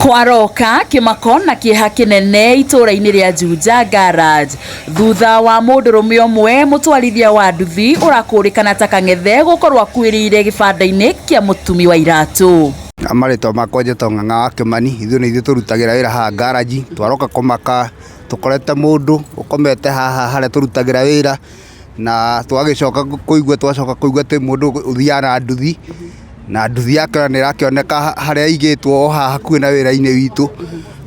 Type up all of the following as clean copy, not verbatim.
Kwaroka kĩmako na kĩeha kĩnene itũũra-inĩ rĩa Juja Garage thutha wa mũndũrũme ũmwe mũtwarithia wa nduthi ũrakũrĩkana ta Kang'ethe gũkorwo akuĩrĩire gĩbanda-inĩ kĩa mũtumi wa iratũ. Marĩtwa makwa njĩtagwo Ng'ang'a wa Kĩmani, ithuĩ nĩ ithuĩ tũrutagĩra wĩra haha ngaranji, twaroka kũmaka tũkorete mũndũ ũkomete haha harĩa tũrutagĩra wĩra, na twagĩcoka kũigua twacoka kũigua atĩ mũndũ ũthiaga na nduthi, na nduthi yake ona nĩ ĩrakĩoneka harĩa ĩigĩtwo o haha hakuhĩ na wĩra-inĩ witũ,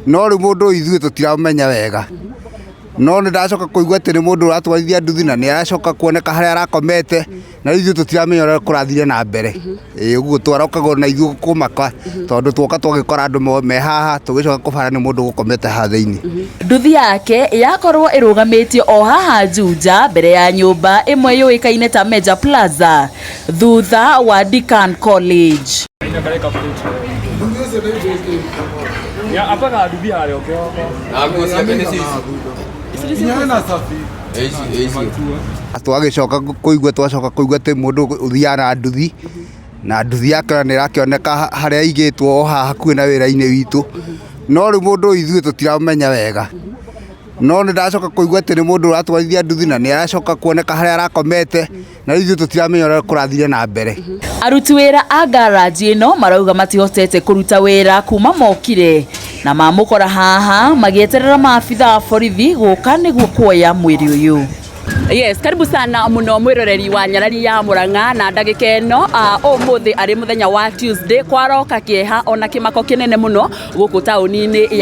no rĩu mũndũ ũyũ ithuĩ tũtiramũmenya wega, no nĩ ndacoka kũigua atĩ nĩ mũndũ ũratwarithia nduthi na nĩ aracoka kuoneka harĩa arakomete, na rĩu ithuĩ tũtiramenya ũrĩa kũrathire na mbere, ĩĩ ũguo twarokaga ona ithuĩ kũmaka, tondũ tuoka twagĩkora andũ me haha, tũgĩcoka kũbara nĩ mũndũ ũgũkomete haha thĩiniĩ. Nduthi yake yakorwo ĩrũgamĩtio o haha Juja mbere ya nyũmba ĩmwe yũĩkaine ta Major Plaza thutha wa Deakin College. Twagĩcoka kũigua twacoka kũigua atĩ mũndũ ũthiaga na nduthi, na nduthi yake ona nĩ ĩrakĩoneka harĩa ĩigĩtwo o haha hakuhĩ na wĩra-inĩ witũ, no rĩu mũndũ ũyũ ithuĩ tũtiramũmenya wega, no nĩ ndacoka kũigua atĩ nĩ mũndũ ũratwarithia nduthi na nĩ aracoka kuoneka harĩa arakomete, na rĩu ithuĩ tũtiramenya ũrĩa kũrathire na mbere. Aruti wĩra a garage ĩno marauga matihotete kũruta wĩra kuma mokire na mamũkora haha magĩeterera maabitha a borithi gũka nĩguo kuoya mwĩrĩ ũyũ. Yes, karibu sana muno mwiroreri wa nyarari ya Murang'a na ndagika ĩno ũmũthĩ arĩ mũthenya wa Tuesday kwaroka kĩeha ona kĩmako kĩnene mũno gũkũ taũni-inĩ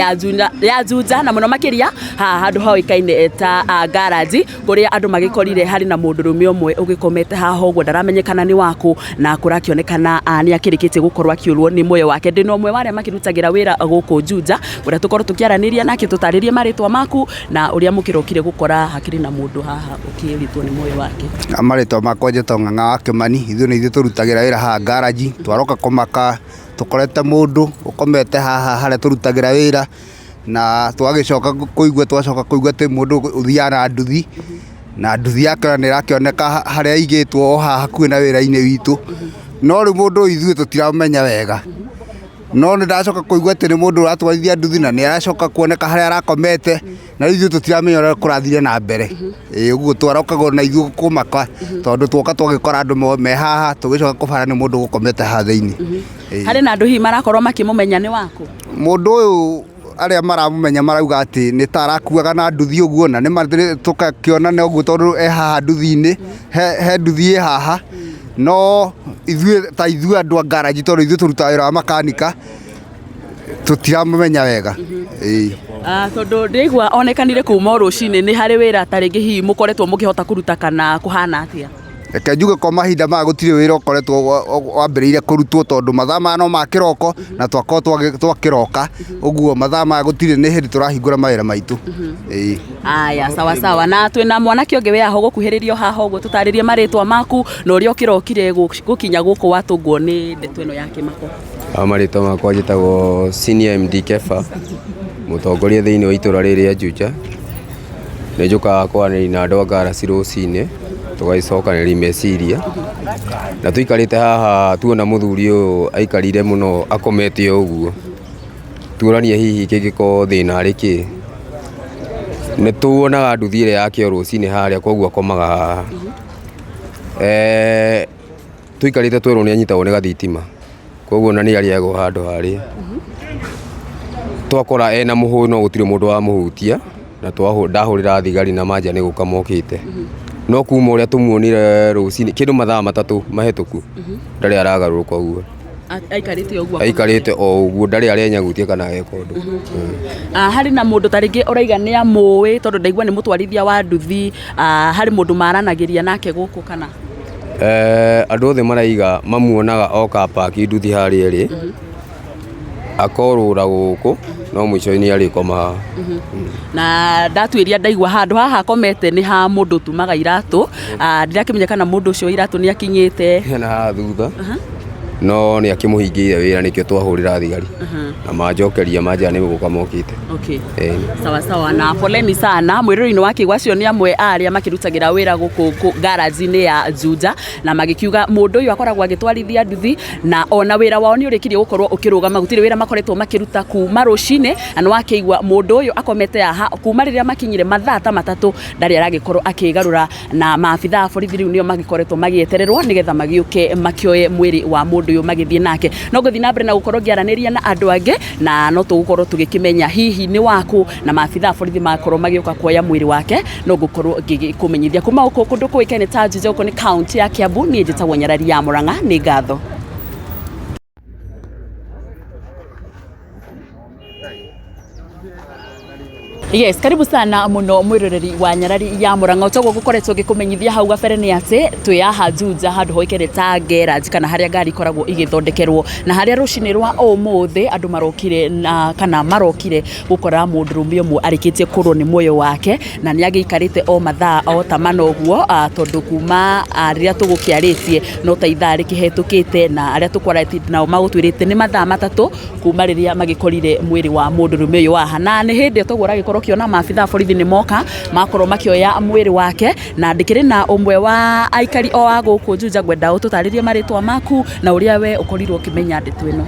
ya Juja na mũno makĩria haha handũ hoĩkaine ta garage kũrĩa andũ magĩkorire harĩ na mũndũrũme ũmwe ũgĩkomete haha ũguo ndaramenyekana nĩ wakũ na kũrakĩonekana nĩ akĩrĩkĩtie gũkorwo akĩũrwo nĩ muoyo wake. Ndĩna ũmwe wa arĩa makĩrutagĩra wĩra gũkũ Juja ũrĩa tũkorwo tũkĩaranĩria nake tũtarĩrie marĩtwa maku na ũrĩa mũkĩrokire gũkora hakĩrĩ na mũndũ haha ũkĩũrĩtwo nĩ muoyo wake. Marĩtwa makwa njĩtagwo Ng'ang'a wa Kĩmani, ithuĩ nĩ ithuĩ tũrutagĩra wĩra haha ngaranji, twaroka kũmaka tũkorete mũndũ ũkomete haha harĩa tũrutagĩra wĩra, na twagĩcoka kũigua twacoka kũigua atĩ mũndũ ũthiaga na nduthi, na nduthi yake ona nĩ ĩrakĩoneka harĩa ĩigĩtwo o haha hakuhĩ na wĩra-inĩ witũ, no rĩu mũndũ ũyũ ithuĩ tũtiramũmenya wega, no nĩ ndacoka kũigua atĩ nĩ mũndũ ũratwarithia nduthi na nĩ aracoka kuoneka harĩa arakomete, na rĩu ithuĩ tũtiramenya ũrĩa kũrathire na mbere, ĩĩ ũguo twarokaga ona ithuĩ kũmaka, tondũ tuoka twagĩkora andũ me haha, tũgĩcoka kũbara nĩ mũndũ ũgũkomete haha thĩiniĩ. Harĩ na andũ hihi marakorwo makĩmũmenya nĩ wakũ? Mũndũ ũyũ arĩa maramũmenya marauga atĩ nĩ ta arakuaga na nduthi ũguo, na nĩ tũgakĩona na ũguo tondũ e haha nduthi-inĩ, he nduthi ĩ haha, no ithuĩ ta ithuĩ andũ a ngaranji tondũ ithuĩ tũrutaga wĩra wa makanika, tũtiramũmenya wega. Ĩĩ. Tondũ ndĩraigua onekanire kuma o rũcinĩ, nĩ harĩ wĩra ta rĩngĩ hihi mũkoretwo mũkĩhota kũruta kana kũhana atĩa? Reke njuge kwa mahinda maya gũtirĩ wĩra ũkoretwo wambĩrĩire kũrutwo tondũ mathaa maya no ma kĩroko na twakorwo twakĩroka, ũguo mathaa maya gũtirĩ nĩ hĩndĩ tũrahingũra mawĩra maitũ. Ĩĩ. Aya, sawa sawa. Na twĩna mwanake ũngĩ wĩ haha ũgũkuhĩrĩria o haha ũguo tũtarĩrie marĩtwa maku na ũrĩa ũkĩrokire gũkinya gũkũ watũngwo nĩ ndeto ĩno ya kĩmako. Marĩtwa makwa njĩtagwo Senior MD Kefa, mũtongoria thĩinĩ wa itũra rĩrĩ rĩa Juja. Nĩ njũkaga kwaranĩria na andũ a ngaraci rũcinĩ, tũgagĩcokanĩrĩria meciria. Na tũikarĩte haha tuona mũthuri ũyũ aikarire mũno akomete o ũguo, tuoranie hihi kĩngĩkorwo thĩna arĩ kĩ. Nĩ tuonaga nduthi ĩrĩa yake o rũcinĩ harĩa koguo akomaga haha. Tũikarĩte twerwo nĩ anyitagwo nĩ gathitima, koguo ona nĩ arĩagwo handũ harĩa. Twakora ena mũhũyũ no gũtirĩ mũndũ wamũhutia, na ndahũrĩra thigari na manja nĩ gũka mokĩte. No kuma ũrĩa tũmuonire rũcinĩ, kĩndũ mathaa matatũ mahĩtũku, ndarĩ aragarũrũka ũguo. Aikarĩte o ũguo? Aikarĩte o ũguo, ndarĩ arenyagutia kana ageka ũndũ. Harĩ na mũndũ ta rĩngĩ ũraiga nĩ amũĩ tondũ ndaigua nĩ mũtwarithia wa nduthi, harĩ mũndũ maranagĩria nake gũkũ kana? Andũ othe maraiga mamuonaga oka paki nduthi harĩa ĩrĩ, akorũra gũkũ no mũico-inĩ arĩkoma haha. Na ndatuĩria ndaigua handũ haha akomete nĩ ha mũndũ ũtumaga iratũ, ndirakĩmenya kana mũndũ ũcio wa iratũ nĩ akinyĩte. Hena haha thutha. No nĩ akĩmũhingĩire wĩra nĩkĩo twahũrĩra thigari na manjokeria manjĩra nĩ gũka mokĩte. Okay. Ĩĩ. Sawa sawa, na poleni sana mwĩrĩri-inĩ wa kĩgwa. Acio nĩ amwe a arĩa makĩrutagĩra wĩra gũkũ garage-inĩ ya Juja, na magĩkiuga mũndũ ũyũ akoragwo agĩtwarithia nduthi, na ona wĩra wao nĩ ũrĩkirie gũkorwo ũkĩrũgama, gũtirĩ wĩra makoretwo makĩruta kuma rũcinĩ. Na nĩ wakĩigua mũndũ ũyũ akomete haha kuma rĩrĩa makinyire mathaa ta 3, ndarĩ aragĩkorwo akĩgarũra, na maabitha a borithi rĩu nĩo magĩkoretwo magĩetererwo nĩgetha magĩũke makĩoye mwĩrĩ wa mũndũ ũyũ magĩthiĩ nake. No ngũthiĩ na mbere na gũkorwo ngĩaranĩria na andũ angĩ, na no tũgũkorwo tũgĩkĩmenya hihi nĩ waku, na maabitha a borithi makorwo magĩũka kuoya mwĩrĩ wake, no ngũkorwo ngĩkũmenyithia kuma gũkũ kũndũ kũĩkaine ta Juja, gũkũ nĩ kaunti ya Kiambu. Niĩ njĩtagwo Nyarari ya Mũrang'a, nĩ ngatho. Yes, karibu sana muno mwiroreri wa Nyarari ya Murang'a. Toguo ngukoretwo ngikumenyithia hau gabere ni ati twi haha Juja, handu hoikene ta garage kana haria ngari ikoragwo igithondekerwo, na haria rucini rwa umuthi andu marokire na kana marokire gukora mundurume umwe arikitie kurwo ni muoyo wake, na ni agĩikarĩte o mathaa o ta mana ũguo, tondũ kuma rĩrĩa tũgũkĩarĩtie no ta ithaa rĩkĩhetũkĩte, na arĩa tũkwarĩtie nao magũtwĩrĩte nĩ mathaa 3 kuma rĩrĩa magĩkorire mwĩrĩ wa mũndũrũme ũyũ waha. Na nĩ hĩndĩ toguo ũragĩkorwo ũkĩona maabitha a borithi nĩ moka makorwo makĩoya mwĩrĩ wake. Na ndĩkĩrĩ na ũmwe wa aikari o a gũkũ Juja, ngwenda ũtũtarĩrie marĩtwa maku na ũrĩa we ũkorirwo ũkĩmenya ndeto ĩno.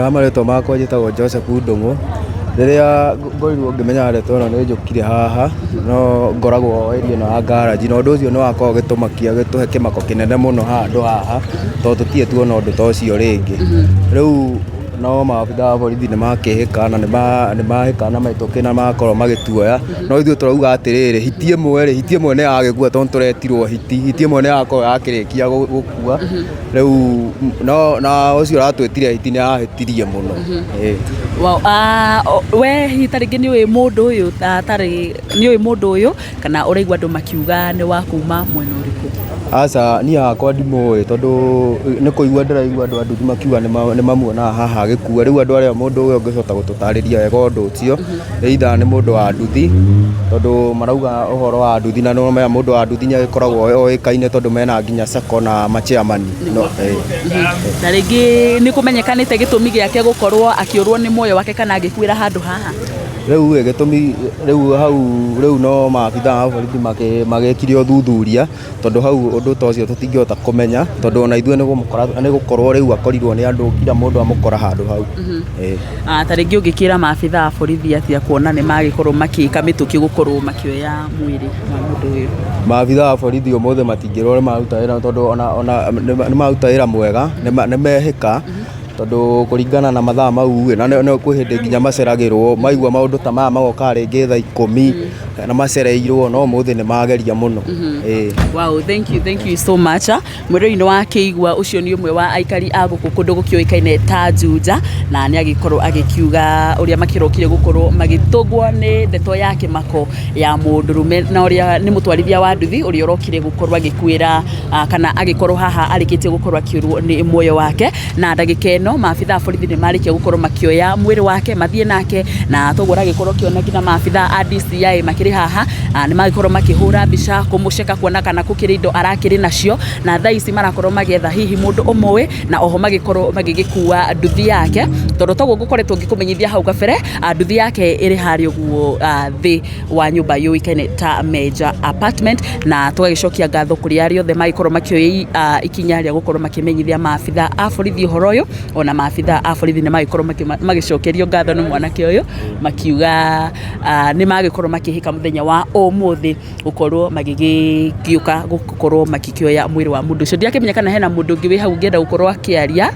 Ha marĩtwa makwa njĩtagwo Joseph Ndung'u. Rĩrĩa ngorirwo ngĩmenya ndeto ĩno nĩ njũkire haha, no ngoragwo area ĩno ya garage, na ũndũ ũcio nĩ wakorwo ũgĩtũmakia, ũgĩtũhe kĩmako kĩnene mũno handũ haha, tondũ tũtirĩ tuona ũndũ ta ũcio rĩngĩ. Rĩu no maabitha a borithi nĩ makĩhĩka na nĩ mahĩka na mĩtũkĩ na makorwo magĩtuoya, no ithuĩ tũrauga atĩrĩrĩ, hiti ĩmwe rĩ, hiti ĩmwe nĩ yagĩkua tondũ nĩ tũretirwo hiti, hiti ĩmwe nĩ yakorwo yakĩrĩkia gũkua, rĩu no na ũcio ũratwĩtire hiti nĩ arahĩtirie mũno. Ĩĩ. Wow, we hihi ta rĩngĩ nĩ ũĩ mũndũ ũyũ, tarĩ nĩ ũĩ mũndũ ũyũ, kana ũraigua andũ makiuga nĩ wa kuma mwena ũrĩkũ? Aca, niĩ hakwa ndimũĩ, tondũ nĩ kũigua ndĩraigua andũ a nduthi makiuga nĩ mamuonaga haha agĩkua. Rĩu andũ arĩa mũndũ ũyũ ũngĩhota gũtũtarĩria wega ũndũ ũcio, either nĩ mũndũ wa nduthi, tondũ marauga ũhoro wa nduthi, na nĩ ũramenya mũndũ wa nduthi nĩ agĩkoragwo oĩkaine tondũ mena nginya sacco na machairman. Na rĩngĩ nĩ kũmenyekanĩte gĩtũmi gĩake gũkorwo akĩũrwo nĩ muoyo wake kana agĩkuĩra handũ haha? Rĩu ĩ gĩtũmi rĩu hau rĩu no maabitha a borithi magĩkire ũthuthuria, tondũ hau ũndũ ta ũcio tũtingĩhota kũmenya, tondũ ona ithuĩ nĩ gũkorwo rĩu akorirwo nĩ andũ kila mũndũ amũkora handũ hau. Ta rĩngĩ ũngĩkĩra maabitha a borithi atĩa kuona nĩ magĩkorwo makĩka mĩtũkĩ gũkorwo makĩoya mwĩrĩ wa mũndũ ũyũ? Maabitha a borithi ũmũthĩ matingĩrwo nĩ maruta wĩra, tondũ ona nĩ maruta wĩra mwega, nĩ mehĩka, tondũ kũringana na mathaa mau ĩ, na kwĩ hĩndĩ nginya maceragĩrwo, maigua maũndũ ta maya magoka rĩngĩ thaa 10 na macereirwo, no ũmũthĩ nĩ mageria mũno. Ĩĩ. Wow, thank you, thank you so much. Mwĩrori-inĩ wa kĩigua, ũcio nĩ ũmwe wa aikari a gũkũ kũndũ gũkĩũĩkaine ta Juja, na nĩ agĩkorwo agĩkiuga ũrĩa makĩrokire gũkorwo magĩtũngwo nĩ ndeto ya kĩmako ya mũndũrũme, na ũrĩa nĩ mũtwarithia wa nduthi ũrĩa ũrokire gũkorwo agĩkuĩra kana agĩkorwo haha arĩkĩtie gũkorwo akĩũrwo nĩ muoyo wake. Na ndagĩka ĩno maabitha a borithi nĩ marĩkia gũkorwo makĩoya mwĩrĩ wake mathiĩ nake, na toguo ũragĩkorwo ũkĩona nginya maabitha a DCI makĩrĩ haha, nĩ magĩkorwo makĩhũra mbica kũmũceka kuona kana gũkĩrĩ indo arakĩrĩ nacio, na thaa ici marakorwo magĩetha hihi mũndũ ũmũĩ, na oho magĩkorwo magĩgĩkua nduthi yake, tondũ toguo ngũkoretwo ngĩkũmenyithia hau kabere, nduthi yake ĩrĩ harĩa ũguo thĩ wa nyũmba yũĩkaine ta Major Apartment. Na tũgagĩcokia ngatho kũrĩ arĩa othe magĩkorwo makĩoya ikinya rĩa gũkorwo makĩmenyithia maabitha a borithi ũhoro ũyũ. Ona maabitha a borithi nĩ magĩkorwo magĩcokerio ngatho nĩ mwanake ũyũ, makiuga nĩ magĩkorwo makĩhĩka mũthenya wa ũmũthĩ gũkorwo magĩgĩũka gũkorwo magĩkĩoya mwĩrĩ wa mũndũ ũcio. Ndirakĩmenya kana hena mũndũ ũngĩ wĩ hau ũngĩenda gũkorwo akĩaria,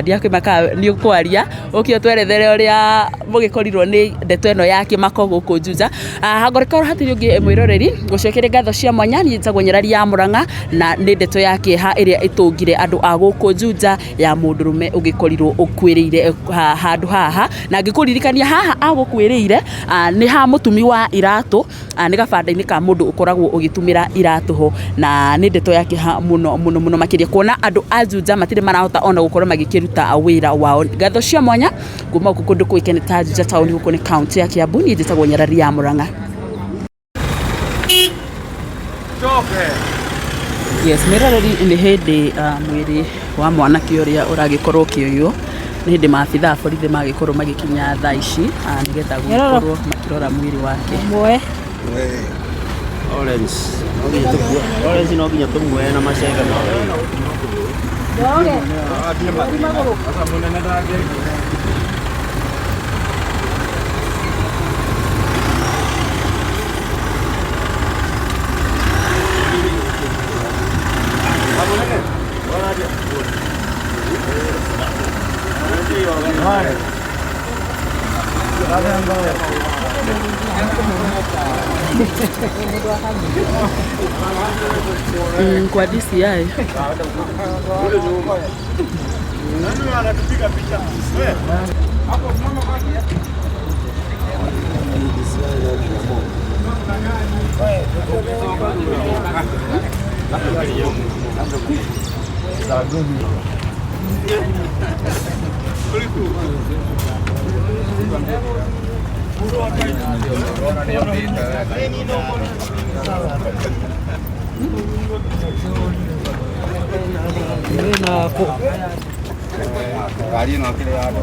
ndirakĩmenya kana nĩ ũkwaria, ũke ũtwerethere ũrĩa mũgĩkorirwo nĩ ndeto ĩno ya kĩmako gũkũ Juja. Hangĩkorwo hatirĩ ũngĩ mwĩroreri, ngũcokerie ngatho cia mwanya. Niĩ njĩtagwo Nyarari ya Mũrang'a, na nĩ ndeto ya kĩeha ĩrĩa ĩtũngire andũ a gũkũ Juja ya mũndũrũme ũgĩkorirwo ũkuĩrĩire handũ haha. Na ngĩkũririkania haha agũkuĩrĩire nĩ ha mũtumi wa iratũ, nĩ gabanda-inĩ ka mũndũ ũkoragwo ũgĩtumĩra iratũ ho, na nĩ ndeto ya kĩeha mũno mũno mũno makĩria kuona andũ a Juja matirĩ marahota ona gũkorwo magĩkĩruta wĩra wao. Ngatho cia mwanya kuma gũkũ kũndũ kũĩkaine ta Juja town, gũkũ nĩ kaunti ya Kiambu. Niĩ njĩtagwo Nyarari ya Mũrang'a. Yes, mwĩroreri, nĩ hĩndĩ mwĩrĩ wa mwanake ũrĩa ũragĩkorwo ũkĩoywo, nĩ hĩndĩ maabitha a borithi magĩkorwo magĩkinya thaa ici nĩgetha gũgĩkorwo makĩrora mwĩrĩ wake. Orange. No nginya tũkuo. Orange no nginya tũmuoye na macembe ma. Kwa DCI. Ngari ĩno ĩkĩrĩ ya andũ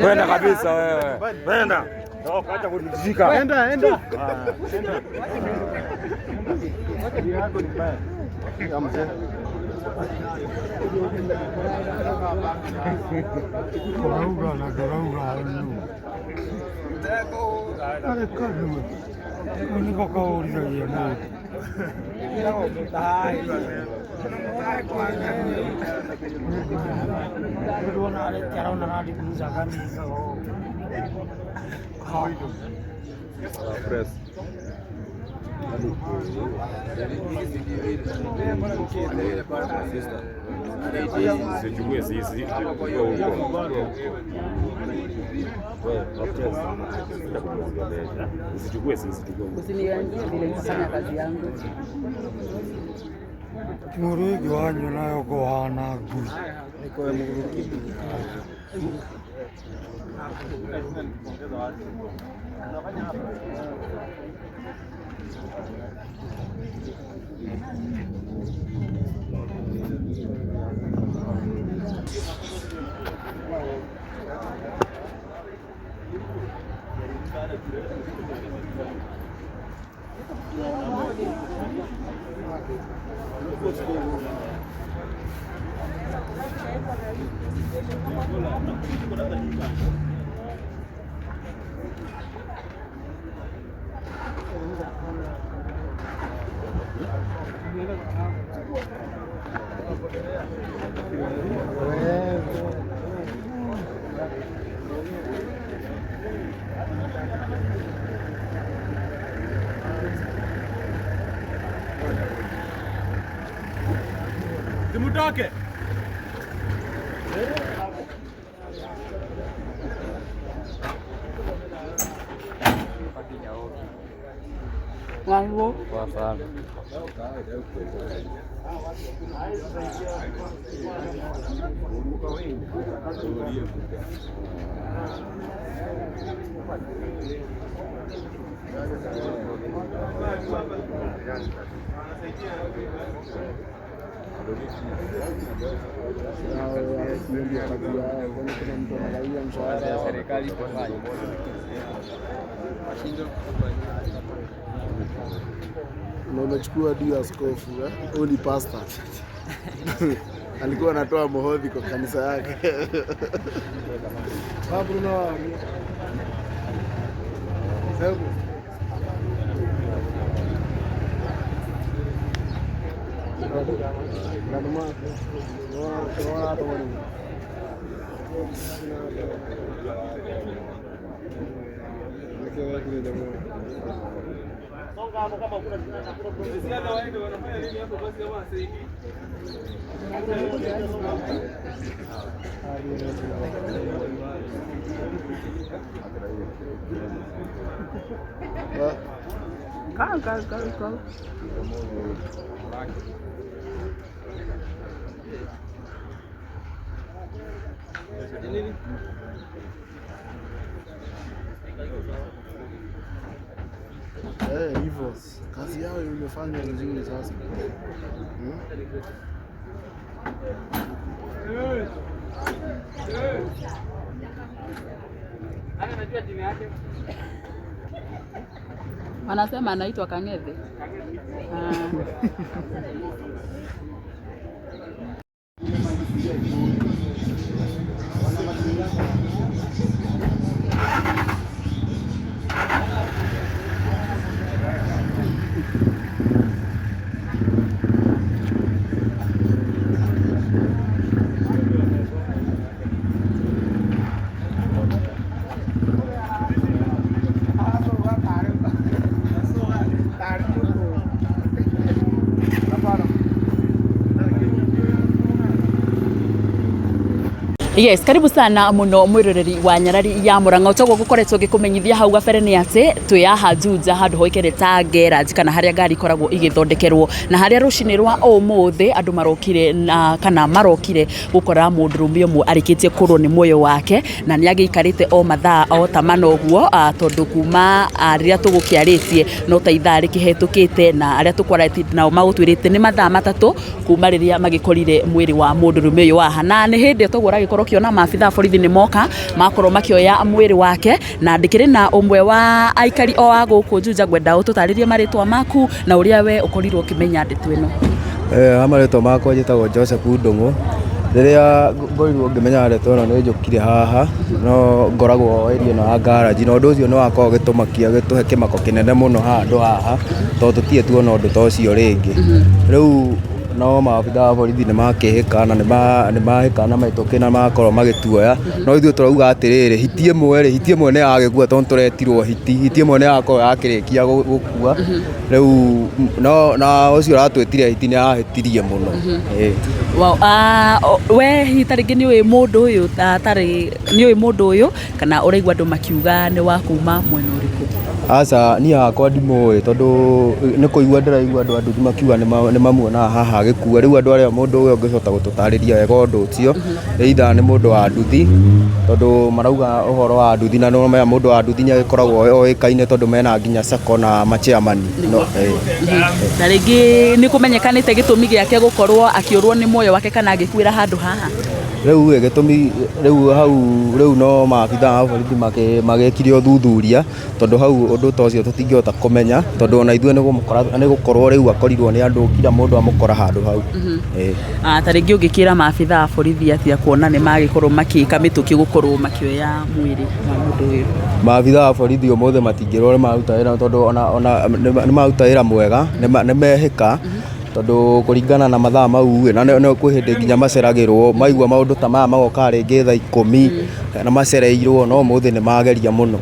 Kwenda kabisa wewe. Kwenda. Acha kunishika. Enda, enda. Usichukue sisi. Usichukue sisi, chukua. Usiniambie vile nitafanya kazi yangu. Mũrĩithi wanyu nayo kũhana ngui. Simutoke. Wangu. Na unachukua ndio askofu eh? Huyu ni pastor. Alikuwa anatoa mohodhi kwa kanisa yake. Babu no. Hebu. Go, go, go, go. Hivyo kazi yao imefanywa vizuri sasa. Wanasema anaitwa Kang'ethe. Ah. Yes, karibu sana muno mwiroreri wa Nyarari ya Murang'a. Toguo ngukoretwo ngikumenyithia hau gabere ni ati twi haha Juja handu hoikere ta garage kana haria ngari ikoragwo igithondekerwo, na haria rucini rwa umuthi andu marokire na kana marokire gukora mundurume umwe arikitie kurwo ni muoyo wake, na ni agiikarite o mathaa o ta mana uguo, tondu kuma riria tugukiaritie no ta ithaa rikihetukite, na aria tukwaratie nao magutwirite ni mathaa 3 kuma riria magikorire mwiri wa mundurume uyu waha. Na ni hindi toguo uragikorwo ukiona maabitha a borithi ni moka makorwo makioya mwiri wake. Na ndikiri na umwe wa aikari o a guku Juja, ngwenda ututaririe maritwa maku na uria we ukorirwo ukimenya ndeto ino. Ha marĩtwa makwa njĩtagwo Joseph Ndung'u. Rĩrĩa ngorirwo ngĩmenya ndeto ĩno nĩ njũkire haha, no ngoragwo area ĩno ya garage, na ũndũ ũcio nĩ wakorwo ũgĩtũmakia, ũgĩtũhe kĩmako kĩnene mũno handũ haha, tondũ tũtirĩ tuona ũndũ ta ũcio rĩngĩ. Rĩu no maabitha a borithi nĩ makĩhĩka na nĩ mahĩka na mĩtũkĩ na makorwo magĩtuoya, no ithuĩ tũrauga atĩrĩrĩ, hiti ĩmwe rĩ, hiti ĩmwe nĩ yagĩkua, tondũ tũretirwo hiti, hiti ĩmwe nĩ yakorwo yakĩrĩkia gũkua. Rĩu no na ũcio ũratwĩtire hiti nĩ ahĩtirie mũno. Ĩĩ. Wow, we hihi ta rĩngĩ nĩ ũĩ mũndũ ũyũ, tarĩ nĩ ũĩ mũndũ ũyũ kana ũraigua andũ makiuga nĩ wa kuma mwena ũrĩkũ? Aca, niĩ hakwa ndimũĩ, tondũ nĩ kũigua ndĩraigua andũ a nduthi makiuga nĩ mamuonaga haha agĩkua. Rĩu andũ arĩa mũndũ ũyũ ũngĩhota gũtũtarĩria wega ũndũ ũcio, either nĩ mũndũ wa nduthi, tondũ marauga ũhoro wa nduthi, na nĩ ũramenya mũndũ wa nduthi nĩ agĩkoragwo oĩkaine tondũ mena nginya sacco na machairman. Na rĩngĩ nĩ kũmenyekanĩte gĩtũmi gĩake gũkorwo akĩũrwo nĩ muoyo wake kana agĩkuĩra handũ haha? Rĩu gĩtũmi rĩu hau rĩu no maabitha a borithi magĩkire ũthuthuria, tondũ hau ũndũ ta ũcio tũtingĩhota kũmenya, tondũ ona ithuĩ nĩ gũkorwo rĩu akorirwo nĩ andũ kila mũndũ amũkora handũ hau. Ta rĩngĩ ũngĩkĩra maabitha a borithi atĩa kuona nĩ magĩkorwo makĩka mĩtũkĩ gũkorwo makĩoya mwĩrĩ wa mũndũ ũyũ? Maabitha a borithi ũmũthĩ matingĩrwo nĩ maruta wĩra, tondũ ona nĩ maruta wĩra mwega, nĩ mehĩka, tondũ kũringana na mathaa mau na nĩ kwĩ hĩndĩ nginya maceragĩrwo, maigua maũndũ ta maya magoka rĩngĩ thaa 10 na macereirwo, no ũmũthĩ nĩ mageria mũno.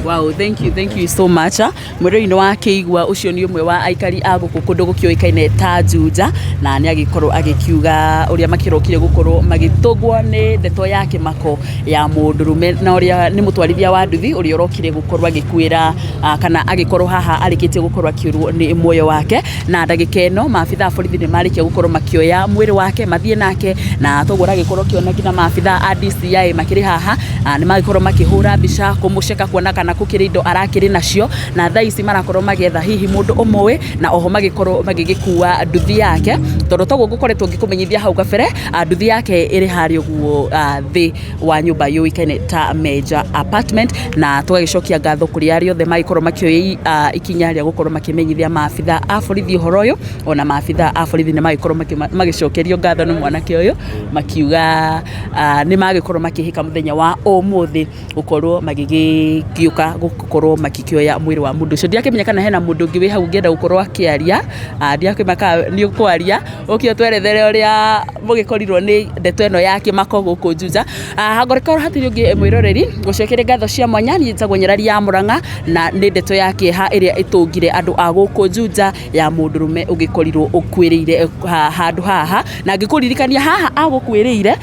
Wow, thank you, thank you so much. Mwĩrori-inĩ wa Kĩigua, ũcio nĩ ũmwe wa aikari a gũkũ kũndũ gũkĩũĩkaine ta Juja, na nĩ agĩkorwo agĩkiuga ũrĩa makĩrokire gũkorwo magĩtũngwo nĩ ndeto ya kĩmako ya mũndũrũme, na ũrĩa nĩ mũtwarithia wa nduthi ũrĩa ũrokire gũkorwo agĩkuĩra, kana agĩkorwo haha arĩkĩtie gũkorwo akĩũrwo nĩ muoyo wake. Na ndagĩka ĩno maabitha a borithi nĩ marĩkia gũkorwo makĩoya mwĩrĩ wake mathiĩ nake, na toguo ũragĩkorwo ũkĩona nginya maabitha a DCI makĩrĩ haha, nĩ magĩkorwo makĩhũra mbica kũmũceka kuona kana gũkĩrĩ indo arakĩrĩ nacio, na thaa ici marakorwo magĩetha hihi mũndũ ũmũĩ, na oho magĩkorwo magĩgĩkua nduthi yake, tondũ toguo ngũkoretwo ngĩkũmenyithia hau kabere, nduthi yake ĩrĩ harĩa ũguo thĩ wa nyũmba yũĩkaine ta Major Apartment. Na tũgagĩcokia ngatho kũrĩ arĩa othe magĩkorwo makĩoya ikinya rĩa gũkorwo makĩmenyithia maabitha a borithi ũhoro ũyũ. Ona maabitha a borithi nĩ magĩkorwo magĩcokerio ngatho nĩ mwanake ũyũ, makiuga nĩ magĩkorwo makĩhĩka mũthenya wa ũmũthĩ gũkorwo magĩgĩũka gũkorwo makĩkĩoya mwĩrĩ wa mũndũ ũcio. Ndirakĩmenya kana hena mũndũ ũngĩ wĩ hau ũngĩenda gũkorwo akĩaria, ndirakĩmenya kana nĩ ũkwaria, ũke ũtwerethere ũrĩa mũgĩkorirwo nĩ ndeto ĩno ya kĩmako gũkũ Juja. Hangorĩkorwo hatirĩ ũngĩ mwĩroreri, ngũcokere ngatho cia mwanya. Niĩ njĩtagwo Nyarari ya Murang'a, na nĩ ndeto ya kĩeha ĩrĩa ĩtũngire andũ a gũkũ Juja ya mũndũrũme ũgĩkorirwo ũkuĩrĩire handũ haha. Na ngĩkũririkania haha agũkuĩrĩire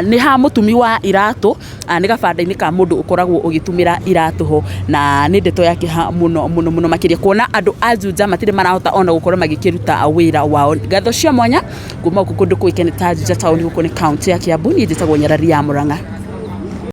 nĩ ha mũtumi wa iratũ, nĩ gabanda-inĩ ka mũndũ ũkoragwo ũgĩtumĩra iratũ ho, na nĩ ndeto ya kĩeha mũno mũno mũno makĩria kuona andũ a Juja matirĩ marahota ona gũkorwo magĩkĩruta wĩra wao. Ngatho cia mwanya kuma gũkũ kũndũ kũĩkaine ta Juja town, gũkũ nĩ kaunti ya Kiambu. Niĩ njĩtagwo Nyarari ya Murang'a.